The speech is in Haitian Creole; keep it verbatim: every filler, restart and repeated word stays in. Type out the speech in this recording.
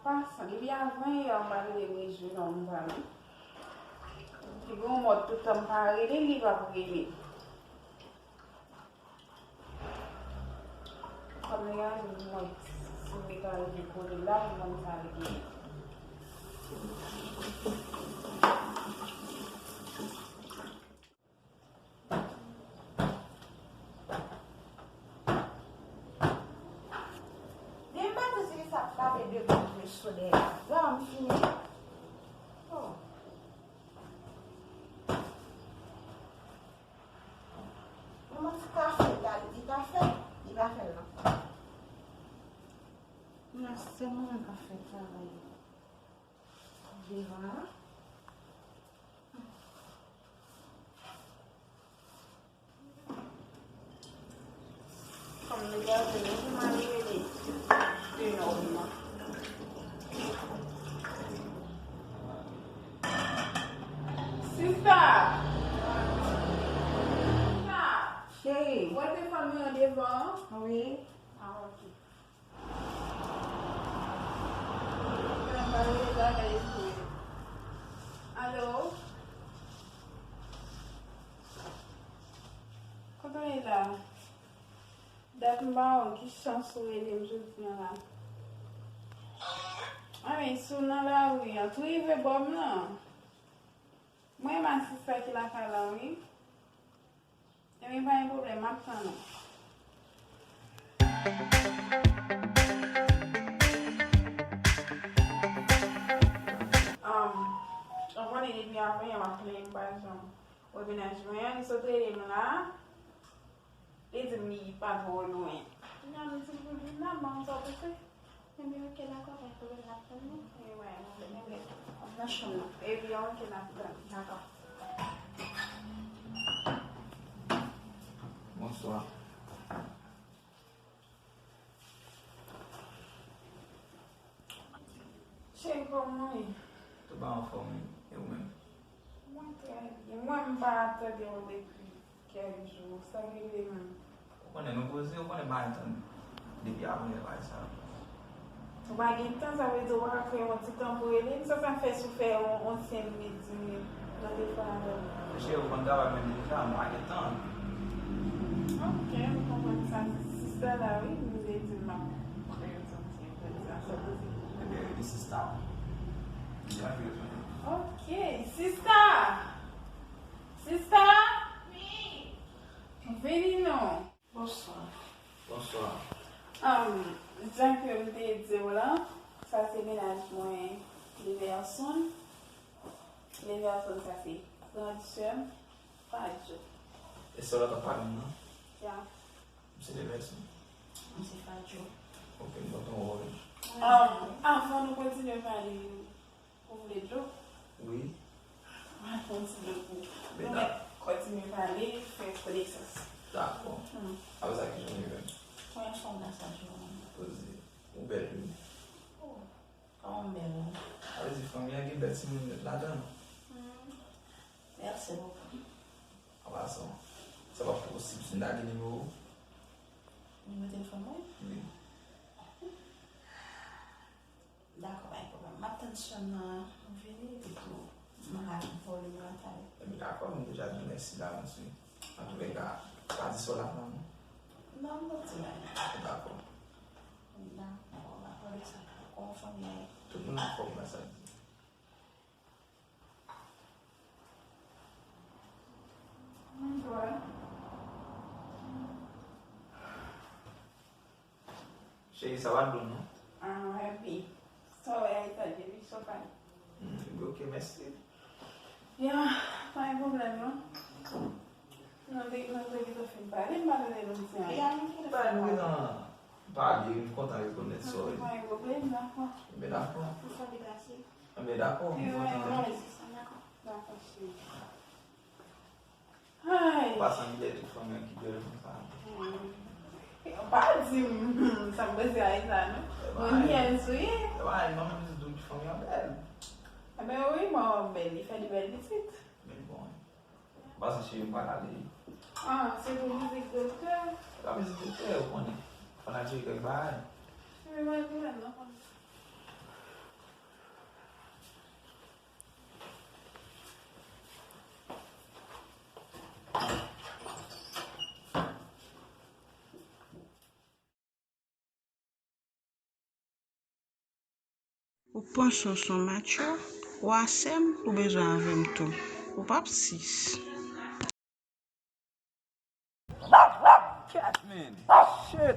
Pasan, depi avan yè, m pa rele m rejwi non m pa non. Depi yon mòd toutan m pa rele, li p ap rele. Kòm li raje pou mwen, si m te ka rele kole la, pou mwen sa rele. Demen maten, se sa ap frape devan mwen sou dèyè la. Bon, m fini. Oh. Manman ti kafe, ta di kafe, li pa fè l non. Nan sèl mwen menm k ap fè travay devan an. Kòm nou gade, nou pou m al rele de nòm nan. Sista! Sista! Cheri. Wè telefòn mwen an devan an? Wi. Ah, ok. Alo? Kote w ye la? Dat m pa wè w, ki chans ou rele m jodi a la. Anben, si w nan lari an, tou rive bò m nan. Mwen menm a sista ki lakay la, wi. Ebyen, pa gen pwoblèm, m ap tann ou. Anm, ou konnen depi avan yè m ap plenn m pa janm wè mennaj mwen an, li sot rele m la. Li di m li pa twò lwen. Kounya m di l pou l vin la, m pa konn sa w panse. Ebyen, ok, dakò, pa gen pwoblèm, n ap tann li. Ebyen, m ap nan chanm nan. Ebyen, ok, n ap tann. Dakò. Bonswa. Cheri, kòman w ye? Tout bagay anfòm, wi. E ou menm? Mwen trè byen. Mwen, m pa tande w depi kèk jou. Sa k rive menm? Ou konnen nou poze, ou konnen m pa gen tan depi avan yè bay sa. Ou pa gen tan, sa vle di ou pa ka kreye yon ti tan pou rele m? Sa sa fè si w fè yon, yon senk minit, dis minit nan telefòn avè m? Cheri, ou konn travay mwen deja, m pa gen tan. Ok, m konprann sa. Sista la, wi, m te di m ap kreye yon ti entèvyou sa, sa poze. Ebyen, rele sista. Li ap retounen. Ok, sista! Sista! Wi! Vini non. Bonswa. Bonswa. Ahn, jan ke m te di w lan, sa se mennaj mwen, Leverson. Leverson, sa se gran sè m, Fadjo. E sè w la t ap pale m nan? Ya. M se Leverson. M se Fadjo. Ok, m kontan wè w. Ahn, avan nou kontinye pale, ou vle dlo? Wi. Mwen pran ti dlo pou nou mèt kontinye pale, fè konesans. Dakò. Hmm. Apre sa, ki jan w ye menm? Premye fwa m nan sa jou an. Poze. Ou bèl, wi. Oh, kòman m bèl, wi? Sa vle di fanmi an gen bèl timoun nèt ladan l. Hmm. Mèsi bokou. An pasan, sa p ap posib si m ta gen nimewo w? Nimewo telefòn mwen? Wi. Dakò, pa gen pwoblèm. M ap tann sè m nan vini, epi pou m al vòlè m rantay. Ebyen, dakò, m deja di w mèsi davans, wi. Antoulèka, pa di sa w la non. Non, m p ap di l anyen. Dakò. Dakò, dakò, de sa. Kòman fanmi an ye? Tout moun anfòm, gras a Dye. Mwen dwe. Cheri, sa pa dlo non. Ah, epi, sa w wè a eta depi sa w pale. Hmm, ebyen, ok, mèsi. Ya, pa gen pwoblèm non. Nou te, nou te gentan fin pale, m pa tande nou di anyen. Ya, nou gentan pale, m kontan rekonèt sa w ye. Pa gen pwoblèm, dakò. Ebyen, dakò. Pou sa ki pase. Ebyen, dakò, m kontan. Dakò, cheri. Ay. Ou pa sanble tout fanmi an ki bèl konsa. Hmm. Pa di m, hmm, sa m panse a sa, non. Mwen nyèz, wi. E pa, manman m di tout fanmi an bèl. Ebyen, wi, manman m bèl, li fè de bèl pitit. Men bon. Ou pa santi m pral ale? Ah, se pou mizik doktè? Se pa mizik doktè, ou konnen. Fò n al tcheke kèk bagay. Wi, mwen konnen, non. Ou panse w se yon macho? Ou a sè m, ou bezwen avè m tou. Ou p ap sis. Catman. Shit.